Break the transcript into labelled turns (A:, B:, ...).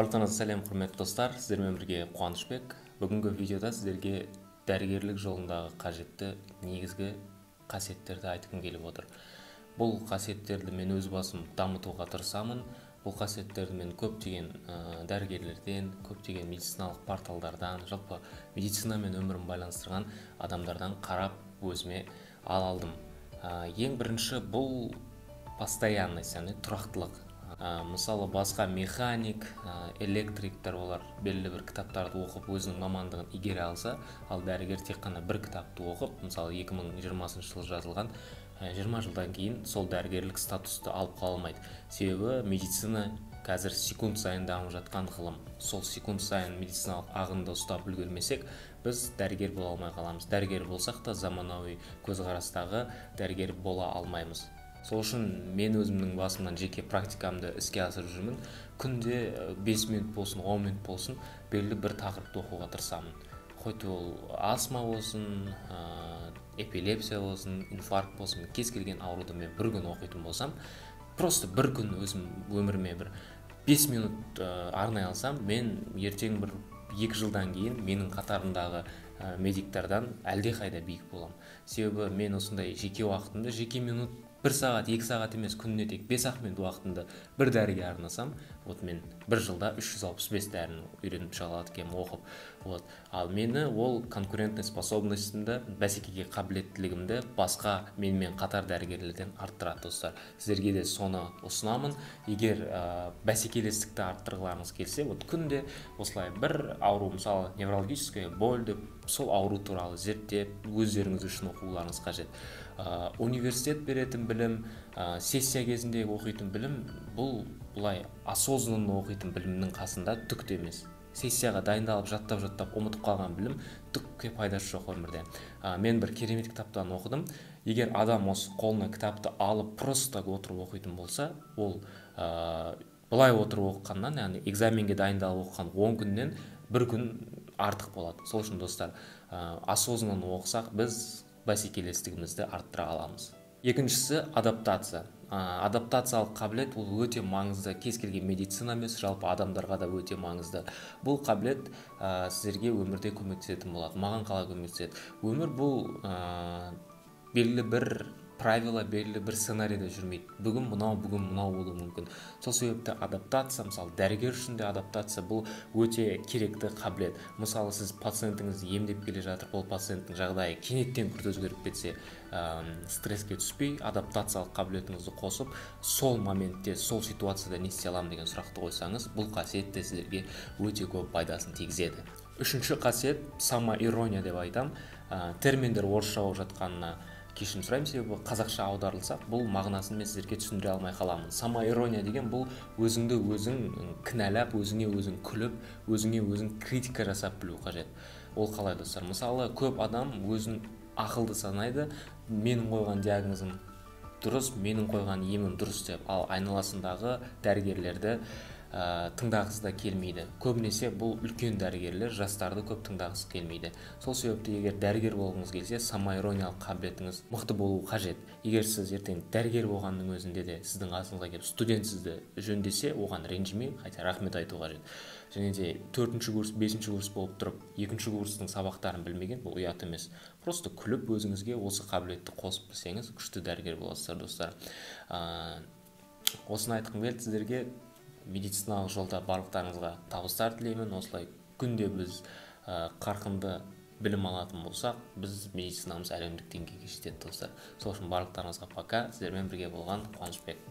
A: Барлықтарыңызға сәлем, құрметті достар, сіздермен бірге Қуанышбек. Бүгінгі видеода сіздерге дәрігерлік жолындағы қажетті негізгі қасиеттерді айтқым келіп отыр. Бұл қасиеттерді мен өз басым дамытуға тырысамын. Бұл қасиеттерді мен көптеген дәрігерлерден, көптеген медициналық порталдардан, жалпы медицинамен өмірін байланыстырған адамдардан қарап өзіме ала алдым. Ең бірінші бұл постоянность, яғни тұрақтылық. Мысалы, басқа механик, электриктер, олар белгілі бір кітаптарды оқып өзінің мамандығын игере алса, ал дәрігер тек қана бір кітапты оқып, мысалы 2020 жылы жазылған, 20 жылдан кейін сол дәрігерлік статусты алып қала алмайды. Себебі медицина қазір секунд сайын дамып жатқан ғылым. Сол секунд сайын медициналық ағынды ұстап үлгермесек, біз дәрігер бола алмай қаламыз. Дәрігер болсақ та заманауи көзқарастағы дәрігер бола алмаймыз. Сол үшін мен өзімнің басымнан жеке практикамды іске асырып жүрмін. Күнде 5 минут болсын, 10 минут болсын, белгілі бір тақырыпты оқуға тырысамын. Хоть ол астма болсын, эпилепсия болсын, инфаркт болсын, кез келген ауруды мен бір күн оқитын болсам, просто бір күн өзім өміріме бір 5 минут арнай алсам, мен ертең бір 2 жылдан кейін менің қатарымдағы медиктардан әлдеқайда биік боламын. Себебі мен осындай жеке уақытымды, жеке минут, 1 сағат, 2 сағат емес, күніне тек 5-ақ минут уақытымды бір дәріге арнасам, вот мен бір жылда 365 дәріні үйреніп шыға алады екенмін оқып. Вот. Ал мені ол конкурентный способностьімді, бәсекеге қабілеттілігімді басқа менімен қатар дәрігерлерден арттырады, достар. Сіздерге де соны ұсынамын. Егер бәсекелестікті арттырғыларыңыз келсе, вот күнде осылай бір ауру, мысалы неврологическая боль деп, сол ауру туралы зерттеп, өздеріңіз үшін оқуларыңыз қажет. Университет беретін білім, сессия кезінде оқитын білім, бұл былай осознанно оқитын білімнің қасында түк те емес. Сессияға дайындалып, жаттап-жаттап ұмытып қалған білім түкке пайдасы жоқ өмірде. Мен бір керемет кітаптан оқыдым. Егер адам осы қолына кітапты алып просто так отырып оқитын болса, ол былай отырып оқығаннан, яғни экзаменге дайындалып оқыған 10 күннен бір күн артық болады. Сол үшін, достар, осознанно оқысақ, біз бәсекелестігімізді арттыра аламыз. Екіншісі адаптация. Адаптациялық қабілет ол өте маңызды. Кез келген медицина емес, жалпы адамдарға да өте маңызды. Бұл қабілет сіздерге өмірде көмектесетін болады. Маған қалай көмектеседі? Өмір бұл белгілі бір правила, белгілі бір сценарийде жүрмейді. Бүгін мынау, бүгін мынау болуы мүмкін. Сол себепті адаптация, мысалы, дәрігер үшін де адаптация бұл өте керекті қабілет. Мысалы, сіз пациентіңізді емдеп келе жатыр, ол пациенттің жағдайы кенеттен күрт өзгеріп кетсе, стресске түспей, адаптациялық қабілетіңізді қосып, сол моментте, сол ситуацияда не істей аламын деген сұрақты қойсаңыз, бұл қасиет те сіздерге өте көп пайдасын тигізеді. Үшінші қасиет самоирония деп айтам. Терминдер орысша болып жатқанына кешірім сұраймын, себебі қазақша аударылса, бұл мағынасын мен сіздерге түсіндіре алмай қаламын. Самоирония деген бұл өзіңді өзің кінәлап, өзіңе өзің күліп, өзіңе өзің критика жасап білу қажет. Ол қалай, достар? Мысалы, көп адам өзін ақылды санайды, менің қойған диагнозым дұрыс, менің қойған емім дұрыс деп, ал айналасындағы дәрігерлерді тыңдағысы да келмейді. Көбінесе бұл үлкен дәрігерлер жастарды көп тыңдағысы келмейді. Сол себепті егер дәрігер болғыңыз келсе, самоирониялық қабілетіңіз мықты болуы қажет. Егер сіз ертең дәрігер болғанның өзінде де сіздің қасыңызға келіп студент сізді жөндесе, оған ренжімей, қайта рахмет айту қажет. Және де 4-ші курс, 5-ші курс болып тұрып, 2-ші курстың сабақтарын білмеген, бұл ұят емес. Просто күліп өзіңізге осы қабілетті қосып білсеңіз, күшті дәрігер боласыздар, достар. Осыны айтқым келді сіздерге. Медициналық жолда барлықтарыңызға табыстар тілеймін. Осылай күнде біз қарқынды білім алатын болсақ, біз медицинамыз әлемдік деңгейге жетеді, достар. Сол үшін барлықтарыңызға пока. Сіздермен бірге болған Қуанышбек.